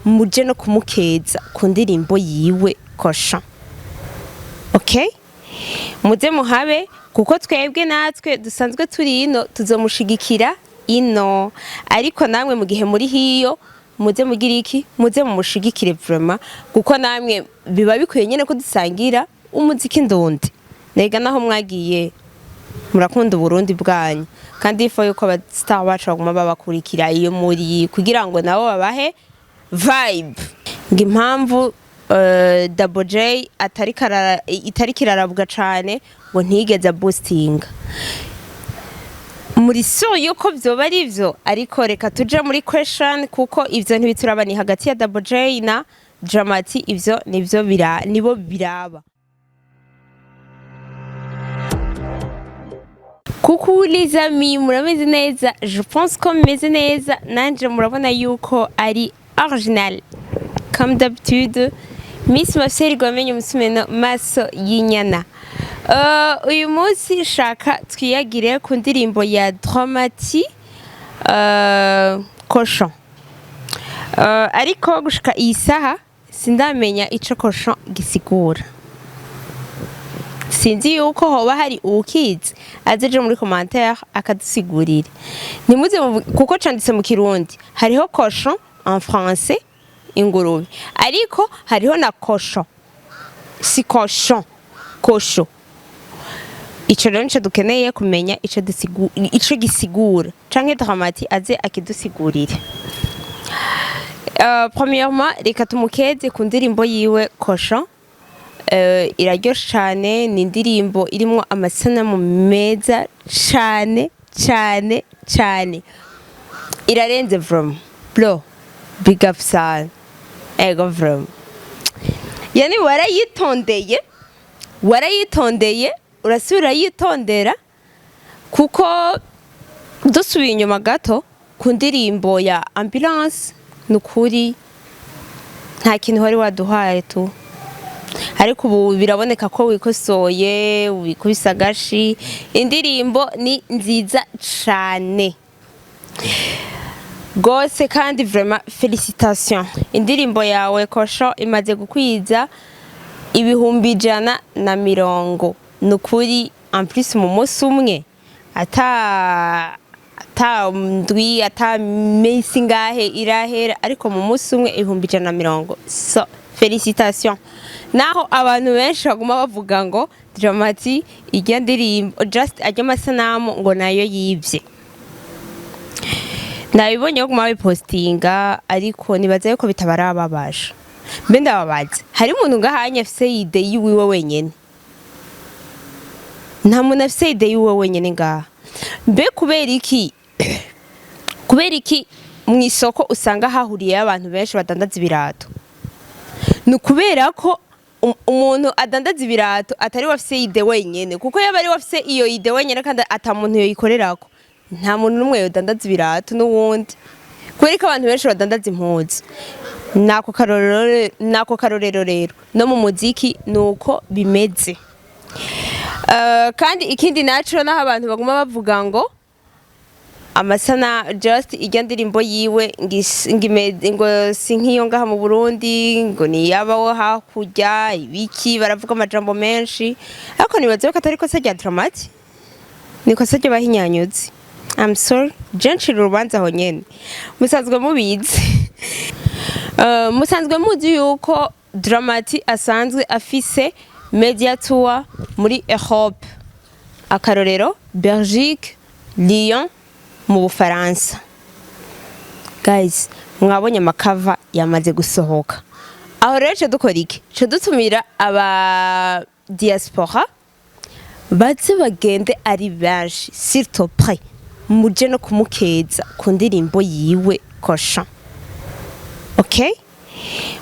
Muje no kumukeza ku ndirimbo yiwe Cochon. Okay, muze muhabe, kuko twebwe natwe dusanzwe turi ino tuzomushigikira ino, ariko namwe mu gihe muri hiyo muze mugira iki? Muze mumushigikire vraiment, kuko namwe biba bikwiye nyene ko dusangira umuziki ndundi. Nega naho mwagiye murakunda Uburundi bwanyu, kandi il faut yuko aba star bacu baguma babakurikira iyo muri kugira ngo nabo babahe vibe. Ngo impamvu Double J atari kirarabwa cane, ngo ntigeze boostinga muri so yuko vyoba ari ivyo. Ariko reka tuje muri question, kuko ivyo ntibituraba, ni hagati ya Double J na Dramati. Ivyo nivyo bira nibo biraba. Coucou les amis, murameze neza? Je pense ko mumeze neza. Nanje murabona yuko ari original. Comme d'habitude, Miss Mafseri Gwamenye umusumeno maso y'inyana. Uyu munsi shaka twiyagire ku ndirimbo ya Dramati, Cochon. Ariko gushika iyi saha sindamenya ico cochon gisigura. Sinzi yuko hoba hari uwukizi, azeje muri commentaire akadusigurira. Ntimuze kuko canditse mu Kirundi. Hariho cochon en français, ingurube, ariko hariho na cochon, si cochon, cochon. Ico rero nico dukeneye kumenya, ico gisigura, canke Dramati aze akidusigurire. Premièrement, reka tumukeze ku ndirimbo yiwe Cochon. Iraryoshe cane, ni indirimbo irimwo amasanamu meza cane cane cane, irarenze vraiment. Bro, big up sana. Ego vraiment, yani warayitondeye, warayitondeye, urasubira urayitondera, kuko dusubiye inyuma gato ku ndirimbo ya Ambulance, ni ukuri nta kintu wari waduhaye tu. Ariko ubu biraboneka ko wikosoye, wikubise agashi, indirimbo ni nziza cane gose. Kandi vraiment félicitations, indirimbo yawe Cochon imaze gukwiza 120,000. Ni ukuri, en plus mu munsi umwe, ata ndwi, ata minsi ngahe irahera, ariko mu munsi umwe 120,000. So félicitations. Naho abantu benshi baguma bavuga ngo Dramati irya ndirimbo, just arya amasanamu, ngo nayo yivye. Nabibonye baguma babipostinga, ariko nibaza yuko bitabarababaje. Mbe ndababaza, hari umuntu ngahanye afise idée yiwiwe wenyene? Nta muntu afise idée yiwe wenyene ngaha. Mbe kubera iki mu isoko usanga hahuriyeyo abantu benshi badandaza ibirato? Ni ukubera ko umuntu adandaza ibirato atari we afise idée wenyene, kuko yaba ari we afise iyo idée wenyene kandi ata muntu yoyikorerako, nta muntu n'umwe yodandaza ibirato n'uwundi. Kubera ko abantu benshi badandaza impuzu, nako karorero rero no mu muziki ni uko bimeze. Kandi ikindi naco, naho abantu baguma bavuga ngo amasana, just irya ndirimbo yiwe ngo si nk'iyo ngaha mu Burundi, ngo ni iyabaho hakurya ibiki, baravuga amajambo menshi, ariko nibaza ko atari kosa rya Dramati, ni kosa ry'abahinyanyuzi. I'm sorry, je ncira urubanza aho nyene. Musanzwe mubizi, musanzwe muzi yuko Dramati asanzwe afise media tour muri Europe, akarorero Belgique, Lyon mu Bufaransa. Guys, mwabonye amakava yamaze gusohoka. Aho rero ce dukora iki? Ce dutumira aba diaspora baze bagende ari benshi. S'il te plaît, muje no kumukeza ku ndirimbo yiwe Cochon. Okay,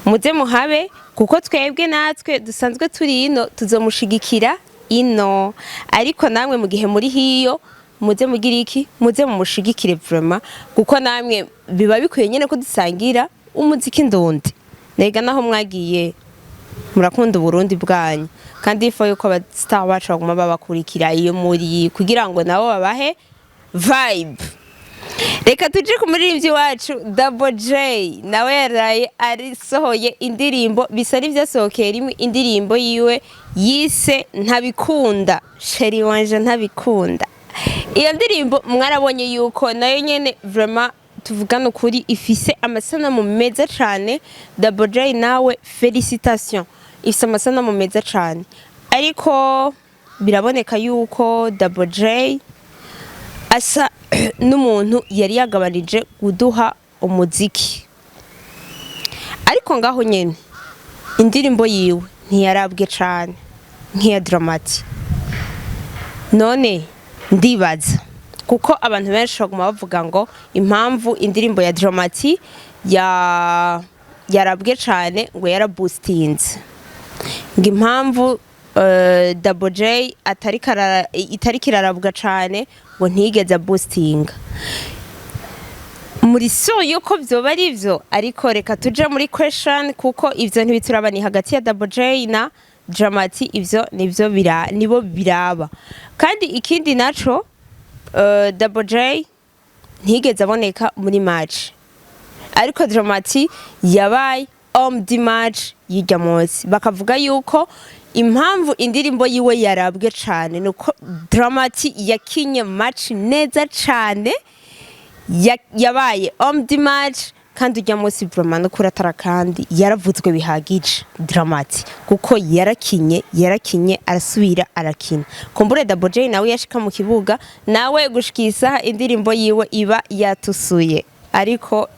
muze muhabe, kuko twebwe natwe dusanzwe turi ino tuzomushigikira ino, ariko namwe mu gihe muri hiyo muze mugira iki? Muze mumushigikire vraiment, kuko namwe biba bikwiye nyene ko dusangira umuziki ndundi. Nega naho mwagiye murakunda Uburundi bwanyu, kandi il faut yuko aba star bacu baguma babakurikira iyo muri kugira ngo nabo babahe vibe. Reka tuje ku muririmbyi wacu Double J, nawe yaraye arisohoye indirimbo, bisa n'ivyasohokeye rimwe, indirimbo yiwe yise "Ntabikunda Chéri wanje ntabikunda". Iyo ndirimbo mwarabonye yuko nayo nyene vraiment, tuvugana ukuri, ifise amasanamu meza cane. Double J nawe félicitations, ifise amasanamu meza cane, ariko biraboneka yuko Double J asa n'umuntu yari yagabanije kuduha umuziki, ariko ngaho nyene indirimbo yiwe ntiyarabwe cane nk'iya Dramati. None ndibaza, kuko abantu benshi baguma bavuga ngo impamvu indirimbo ya Dramati ya yarabwe cane ngo yaraboostinze, ngo impamvu Double J itariko irarabwa cane ngo ntiyigeze boostinga. Muri so yuko vyoba ari ivyo, ariko reka tuje muri question, kuko ivyo ntibituraba, ni hagati ya Double J na Dramati, ivyo nivyo nibo biraba. Kandi ikindi naco, Double J ntiyigeze aboneka muri match, ariko Dramati yabaye homme du match y'irya munsi. Bakavuga yuko impamvu indirimbo yiwe yarabwe cane nuko Dramati yakinye match neza cane, yabaye homme du match. Kandi ujya munsi vraiment no kuratara, kandi yaravuzwe bihagije Dramati, kuko yarakinye, yarakinye, arasubira arakina. Kumbure Double J nawe yashika mu kibuga, nawe gushika isaha indirimbo yiwe iba yatusuye, ariko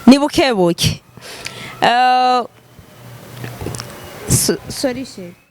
ni buke buke. Sorry chéri.